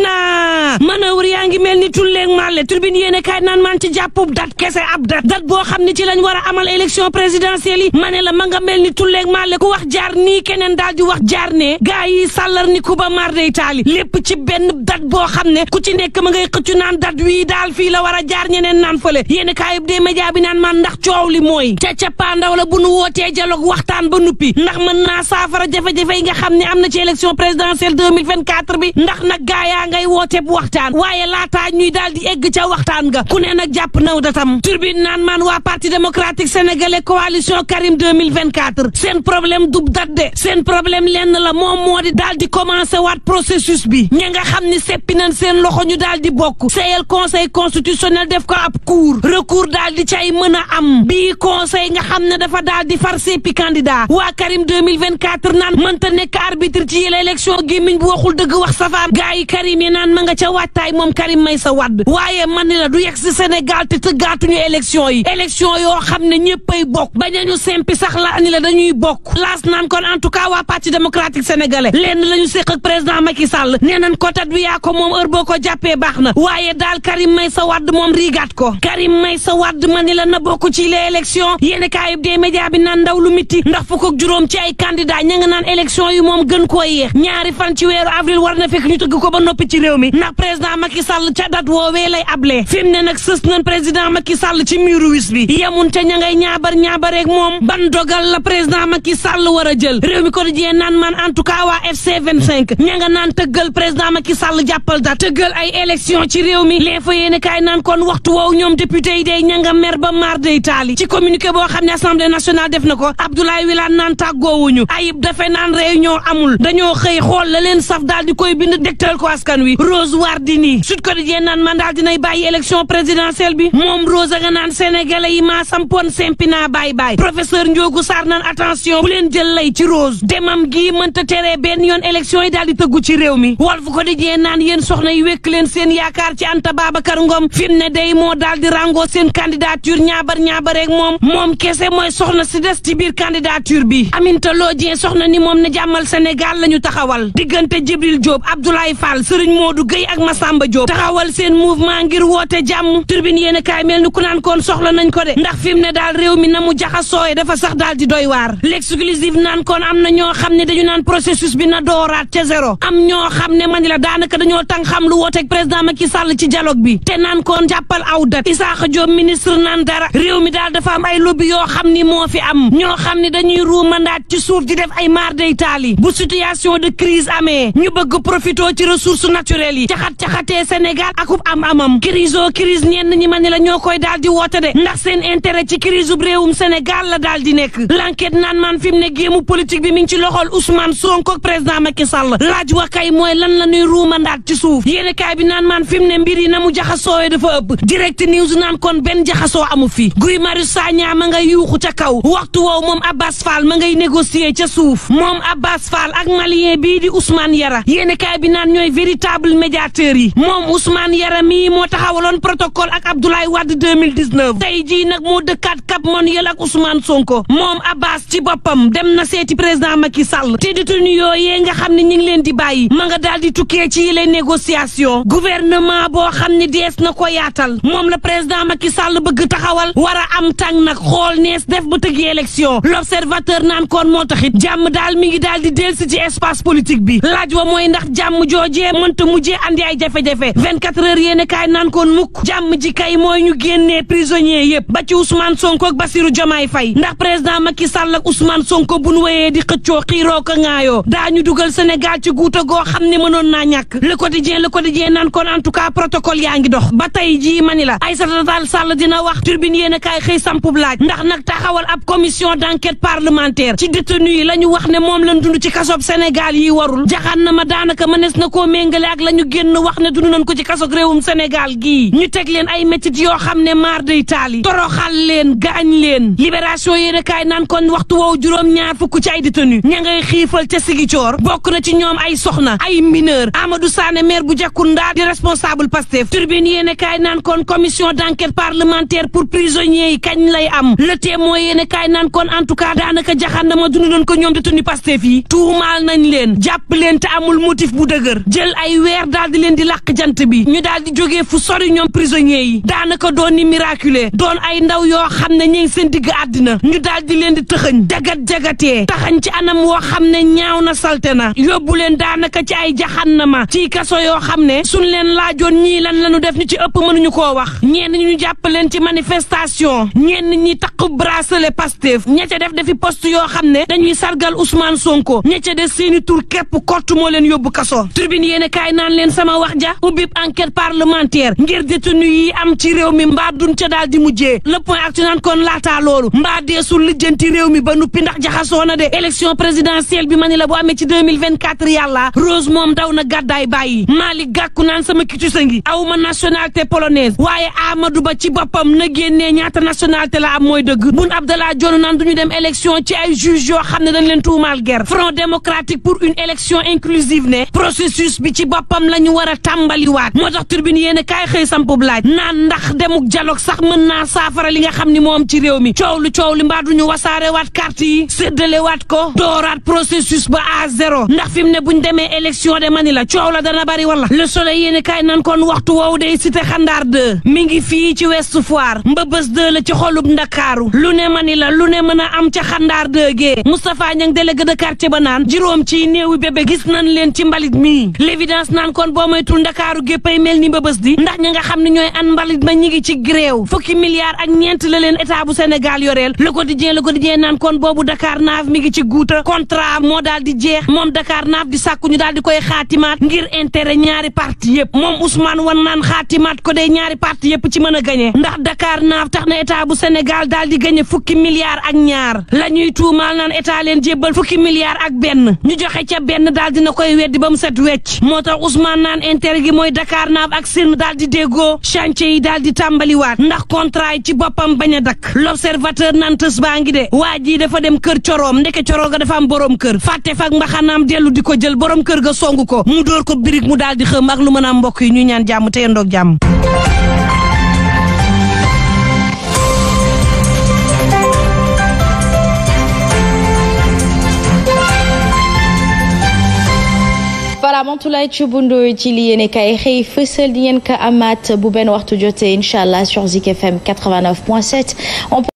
na manœuvre yaa ngi mel ni tulleeg màlle turbine yéene kaay naan maan ci jàppub date kese ab date boo xam ne ci lañ war a amal élection présidentielle yi ma ne la ma nga mel ni tulleeg màlle ku wax jaar nii keneen daal di wax jaar ne gaa yi sàllar ni ku ba mar day taali lépp ci benn date boo xam ne ku ci nekk ma ngay xëccu naan date wii daal fii la war a jaar ñeneen naan fële yéene kaay des médias bi naan man ndax coow li mooy ca cappaandaw la bu nu wootee dialogue waxtaan ba nuppi ndax mën naa saafara jafe-jafe yi nga xam ne am na ci élection présidentielle 2024 bi ndax nag gaa yaa ngay woote bu waxtaan waaye laataa ñuy daal di egg ca waxtaan ga ku ne nag jàpp naw datam turbine naan man waa parti démocratique sénégalais coalition Karim 2024 seen problème du date de seen problème lenn la moom moo di daal di commencé waat processus bi ña nga xam ni seppi nañ seen loxo ñu daal di bokk seyal conseil constitutionnel def ko ab recours daal di cay mën a am bii conseil nga xam ne dafa daal di far seppi candidat waa Karim 2024 naan mënta nekk arbitre ci yële élection gémmiñ bu waxul dëgg wax safaan gaa yi Karim yi naan ma nga ca waajtaay moom Karim Meïssa Wade waaye man ni la du yegg si Sénégal te tëggaatuñu élection yi élection yoo xam ne ñëppay bokk bañañu sempi sax la ni la dañuy bokk laas naan kon en tout cas waa parti démocratique sénégalais lenn la ñu séq ak président Macky Sall nee nañ ko tat bi yaa ko moom heure boo ko jàppee baax na waaye daal Karim Meïssa Wade moom riigaat ko Karim Meïssa Wade ma ni la na bokk ci les élections yéen kaayub des médias bi naan ndaw lu miti ndax fukk ak juróom ci ay candidat ña nga naan élection yi moom gën koo yéex ñaari fan ci weeru avril war na fekk ñu tëgg ko ba noppi ci réew mi ndax président Macky Sall ca dat woowee lay ablee fi mu ne nag sës nañ président Macky Sall ci miiru wis bi yemun te ña ngay ñaabareeg moom ban dogal la président Macky Sall war a jël réew mi ko di jee naan man en tout cas waa FC 25 ña nga naan tëggal président Macky Sall jàppal dat tëggal ay élection ci réew mi lee fa yéene kaay naan kon waxtu woowu ñoom député yi day ña nga mer ba mar day taali ci communiqué boo xam ne assemblée nationale def na ko Abdoulaye Wilane naan tàggoowuñu Ayib dafe naan réunion amul dañoo xëy xool la leen saf daal di koy bind dégtal ko askan wi Rose Wardini Sud Quotidien naan man daal dinay bàyyi élection présidentielle bi moom Rose a nga naan sénégalais yi maa sampoon sempi naa bàyyi professeur Ndiogou Sarr naan attention bu leen jël lay ci Rose demam gii mënta teree benn yoon élection yi daal di tëggu ci réew mi Walf Quotidien naan yéen soxna yi wékk leen seen yaakaar ci Anta Babacar Ngom fi mu ne day moo daal di rangoo seen candidature ñaabareeg moom kese mooy soxna si des ci biir candidature bi Aminata Lô Dieng soxna ni moom ne jàmmal Sénégal la ñu taxawal diggante Djibril Diop Abdoulaye Fall Serigne Modou Gueye ak Massamba Diop taxawal seen mouvement ngir woote jàmm turbine yéen kaay mel ni ku naan koon soxla nañ ko de ndax fi mu ne daal réew mi na mu jaxasooye dafa sax daal di doy waar l'exclusive naan koon am na ñoo xam ne dañu naan processus bi na dooraat ca zéro am ñoo xam ne man la daanaka dañoo tàng xam lu wooteeg président Macky Sall ci dialogue bi te naan koon jàppal aw dat Issakha Diop ministre naan dara réew mi daal dafa am ay lobby yoo xam ni moo fi am ñoo xam ne dañuy ruumandaat ci suuf di def ay maar day taali bu situation de crise amee ñu bëgg profito ci ressources naturelles yi caxatee Sénégal akub amam crise ñenn ñi man la ñoo koy daal di woote de ndax seen intérêt ci crise bu réewum Sénégal la daal di nekk l'enquête naan man fi mu ne géemu politique bi mi ngi ci loxol Ousmane Sonko ak président Macky Sall laaj wa kay mooy lan la ñuy ruumandaat ci suuf yéene kaay bi naan man fi mu ne mbir yi na mu jaxasoowe dafa ëpp direct news naan kon benn jaxasoo amu fi Guy Marius Sagna ma ngay yuuxu ca kaw waxtu woow moom Abbas Fall ma ngay négocier ca suuf moom Abbas Fall ak malien bii di Ousmane Yara yéene kaay bi naan ñooy véritable médiateurs yi moom Ousmane Yara mii moo taxawaloon protocole ak Abdoulaye Wade 2019 tey jii nag moo dëkkaat Cap Manuel ak Ousmane Sonko moom Abbas ci boppam dem na seeti président Macky Sall te détenu yooyee nga xam ne ñi ngi leen di bàyyi ma nga daal di tukkee ci les négociations gouvernement boo xam ne dees na ko yaatal moom la président Macky Sall bëgg taxawal war a am tàng nag xool nees def ba tëggi élection l'observateur naan koon moo taxit jàmm daal mi ngi daal di delsi ci espace politique bi laaj wa mooy ndax jàmm joojee mënta mujjee andi ay jafe-jafe 24 heures yéene kaay naan koon mukk jàmm ji kay mooy ñu génnee prisonnier yépp ba ci Ousmane Sonko ak Bassirou Diomaye Faye ndax président Macky Sall ak Ousmane Sonko bu nu wéyee di xëccoo xiiroo ko ŋaayoo daañu dugal Sénégal ci guuta goo xam ne mënoon naa ñàkk le quotidien naan koon en tout cas protocole yaa ngi dox ba tey jii mani la Aïssata Tall Sall dina wax turbine yéen a kaay xëy sampub laaj ndax nag taxawal ab commission d'enquête parlementaire ci détenu yi la ñu wax ne moom lañ dund ci kasob Sénégal yi warul jaxaan na ma daanaka mënees na koo méngale ak la ñu génn wax ne dund nañ ko ko ci kaso réewum Sénégal gii ñu teg leen ay métit yoo xam ne maar day taali toroxal leen gaañ leen libération yéene kaay naan kon waxtu woowu juróom-ñaar fukk ci ay détenu ña ngay xiifal ca Sigicoor bokk na ci ñoom ay soxna ay mineur Amadou Sané maire bu Jakunda di responsable Pastef Tribune yéene kaay naan kon commission d'enquête parlementaire pour prisonniers yi kañ lay am Le Témoin yéene kaay naan kon en tout cas daanaka jaxandama dund nañ ko ñoom détenu Pastef yi tuumaal nañ leen jàpp leen te amul motif bu dëgër jël ay weer daal di leen di làq jant bi ñu daal di jógee fu sori ñoom prisonniers yi daanaka doon ni miraculé doon ay ndaw yoo xam ne ñu ngi seen digg àddina ñu daal di leen di tëxëñ jagat-jagatee taxañ ci anam woo xam ne ñaaw na salte na yóbbu leen daanaka ci ay jaxannama ci kaso yoo xam ne suñ leen laajoon ñii lan lañu def ñu ci ëpp mënuñu koo wax ñenn ñu jàpp leen ci manifestation ñenn ñi takku bracelet Pastef ña ca def defi poste yoo xam ne dañuy sargal Ousmane Sonko ña ca def seeni tur képp kott moo leen yóbbu kaso Tribune yéen kaay naan leen sama wax ja ubbib enquête parlementaire ngir détenu yi am ci réew mi mbaa dun ca daal di mujjee Le Point Actu naan kon laataa loolu mbaa deesul lijjanti réew mi ba nuppi ndax jaxasoo na de élection présidentielle bi ma ni la bu amee ci 2024 yàlla Rose moom daw na gàddaay bàyyi Malick Gakou naan sama kicu sa ngi awma nationalité polonaise waaye Amadou Ba ci boppam na génnee ñaata nationalité la am mooy dëgg Boun Abdallah Dionne naan duñu dem élection ci ay juge yoo xam ne dañ leen tuumaal guerre Front démocratique pour une élection inclusive ne processus bi ci boppam la ñu war a tàmbaliwaat moo tax Tribune yéen kaay xëy sampub laaj naan ndax demuk dialogue sax mën naa saafara li nga xam ni moom ci réew mi coow li mbaa duñu wasaare waat carte yi séddale waat ko dooraat processus ba à zéro ndax fi mu ne buñ demee élection de mani la coow la dana bari wala Le Soleil yéen kaay nan kon waxtu woowu day cité xandaar 2 mi ngi fii ci Ouest Foire mbëbës 2 la ci xolub Ndakaaru lu ne mani la lu ne mën a am ca xandaar 2 gee Moustapha Niang délégué de quartier ba naan juróom ci néewi bébé gis nañ leen ci mbalit mi l'évidence naan kon boo moytul Ndakaaru géppay mel ni mbëbës di ndax ña nga xam ne ñooy an mbalit ma ñi ngi ci gréew fukki milliards ak ñeent la leen état bu Sénégal yoreel Le Quotidien naan kon boobu Dakar Naaf mi ngi ci guuta contrat moo daal di jeex moom Dakar Naaf di sàkku ñu daal di koy xaatimaat ngir intérêt ñaari parti yëpp moom Ousmane wan naan xaatimaat ko day ñaari parti yëpp ci mën a gañe ndax Dakar Naaf tax na état bu Sénégal daal di gañe fukki milliards ak ñaar la ñuy tuumaal naan état leen jébbal fukki milliards ak benn ñu joxe ca benn daal dina koy weddi ba mu set wecc moo tax Ousmane naan intérêt gi mooy Dakar Naaf ak Sine daal di déggoo chantier yi daal di tàmbaliwaat ndax contrat yi ci boppam bañ a dakk L'Observateur naan tës baa ngi de waa ji dafa dem kër coroom ndeke coroom ga dafa am borom kër fàtte fak mbaxanaam dellu di ko jël borom kër ga songu ko mu dóor ko birig mu daal di xëm ak lu mën a mbokk yi ñu ñaan jàmm te yendoog jàmm voilà Mantoulaye Thioub Ndoye ci li yéene kay xëy fësal di ngeen ko amaat bu benn waxtu jotee incha allah sur Zik FM 89.7.